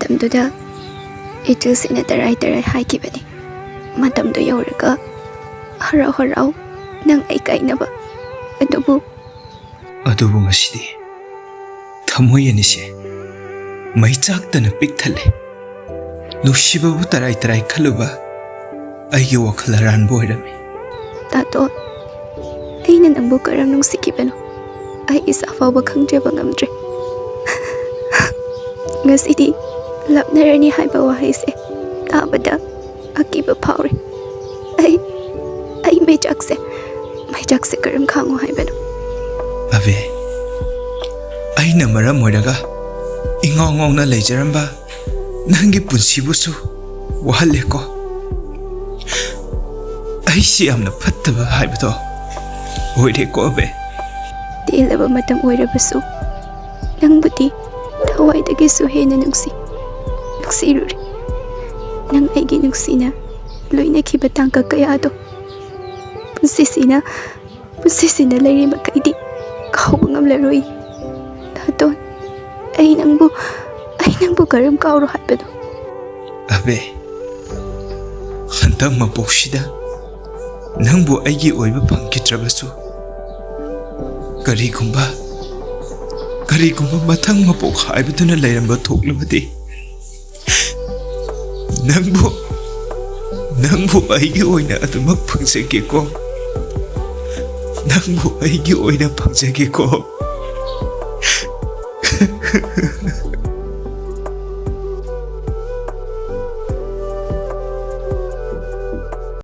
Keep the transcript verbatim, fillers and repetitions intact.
ꯃꯇꯝꯗꯨꯗ ꯏꯆꯦꯜꯁꯤꯅ ꯇꯔꯥꯏ ꯇꯔꯥꯏ ꯍꯥꯏꯈꯤꯕꯅꯤ꯫ ꯃꯇꯝꯗꯨ ꯌꯧꯔꯒ ꯍꯔꯥꯎ ꯍꯔꯥꯎ ꯅꯪ ꯑꯩ ꯀꯥꯏꯅꯕ꯫ ꯑꯗꯨꯕꯨ ꯑꯗꯨꯕꯨ ꯉꯁꯤꯗꯤ ꯊꯃꯣꯏ ꯑꯅꯤꯁꯦ ꯃꯩ ꯆꯥꯛꯇꯅ ꯄꯤꯛ ꯊꯜꯂꯦ꯫ ꯅꯨꯡꯁꯤꯕꯕꯨ ꯇꯔꯥꯏ ꯇꯔꯥꯏ ꯈꯜꯂꯨꯕ ꯑꯩꯒꯤ ꯋꯥꯈꯜ ꯑꯔꯥꯟꯕ ꯑꯣꯏꯔꯝꯃꯤ꯫ ꯇꯥꯇꯣꯟ, ꯑꯩꯅ ꯅꯪꯕꯨ ꯀꯔꯝ ꯅꯨꯡꯁꯤꯈꯤꯕꯅꯣ ꯑꯩ ꯏꯁꯥ ꯐꯥꯎꯕ ꯈꯪꯖꯕ ꯉꯝꯗ꯭ꯔꯦ꯫ ꯉꯁꯤꯗꯤ ꯂꯥꯞꯅꯔꯅꯤ ꯍꯥꯏꯕ ꯋꯥꯍꯩꯁꯦ ꯇꯥꯕꯗ ꯑꯀꯤꯕ ꯐꯥꯎꯔꯦ꯫ ꯑꯩ ꯑꯩ ꯃꯩꯆꯥꯛꯁꯦ ꯃꯩꯆꯥꯛꯁꯦ ꯀꯔꯝ ꯈꯥꯡꯉꯣ ꯍꯥꯏꯕꯅꯣ? ꯑꯕꯦ, ꯑꯩꯅ ꯃꯔꯝ ꯑꯣꯏꯔꯒ ꯏꯉꯥꯎ ꯉꯥꯎꯅ ꯂꯩꯖꯔꯝꯕ ꯅꯪꯒꯤ ꯄꯨꯟꯁꯤꯕꯨꯁꯨ ꯋꯥꯍꯜꯂꯦꯀꯣ꯫ ꯑꯩꯁꯤ ꯌꯥꯝꯅ ꯐꯠꯇꯕ ꯍꯥꯏꯕꯗꯣ ꯑꯣꯏꯔꯦꯀꯣ ꯑꯕꯦ꯫ ꯇꯦꯜꯂꯕ ꯃꯇꯝ ꯑꯣꯏꯔꯕꯁꯨ ꯅꯪꯕꯨꯗꯤ ꯊꯋꯥꯏꯗꯒꯤꯁꯨ ꯍꯦꯟꯅ ꯅꯨꯡꯁꯤ ꯅꯨꯡꯁꯤꯔꯨꯔꯦ꯫ ꯅꯪ ꯑꯩꯒꯤ ꯅꯨꯡꯁꯤꯅ ꯂꯣꯏꯅꯈꯤꯕ ꯇꯥꯡꯀꯛ ꯀꯌꯥꯗꯣ ꯄꯨꯟꯁꯤꯁꯤꯅ ꯄꯨꯟꯁꯤꯁꯤꯅ ꯂꯩꯔꯤ ꯃꯈꯩꯗꯤ ꯀꯥꯎꯕ ꯉꯝꯂꯔꯣꯏ꯫ ꯇꯥꯇꯣꯟ, ꯑꯩ ꯅꯪꯕꯨ ꯑꯩ ꯅꯪꯕꯨ ꯀꯔꯝ ꯀꯥꯎꯔꯣ ꯍꯥꯏꯕꯅꯣ? ꯑꯕꯦ, ꯍꯟꯗꯛ ꯃꯄꯣꯛꯁꯤꯗ ꯅꯪꯕꯨ ꯑꯩꯒꯤ ꯑꯣꯏꯕ ꯐꯪꯈꯤꯗ꯭ꯔꯕꯁꯨ, ꯀꯔꯤꯒꯨꯝꯕ ꯀꯔꯤꯒꯨꯝꯕ ꯃꯊꯪ ꯃꯄꯣꯛ ꯍꯥꯏꯕꯗꯨꯅ ꯂꯩꯔꯝꯕ ꯊꯣꯛꯂꯕꯗꯤ, ꯅꯪꯕꯨ ꯅꯪꯕꯨ ꯑꯩꯒꯤ ꯑꯣꯏꯅ ꯑꯗꯨꯃꯛ ꯐꯪꯖꯒꯦꯀꯣ꯫ ꯅꯪꯕꯨ ꯑꯩꯒꯤ ꯑꯣꯏꯅ ꯐꯪꯖꯒꯦꯀꯣ꯫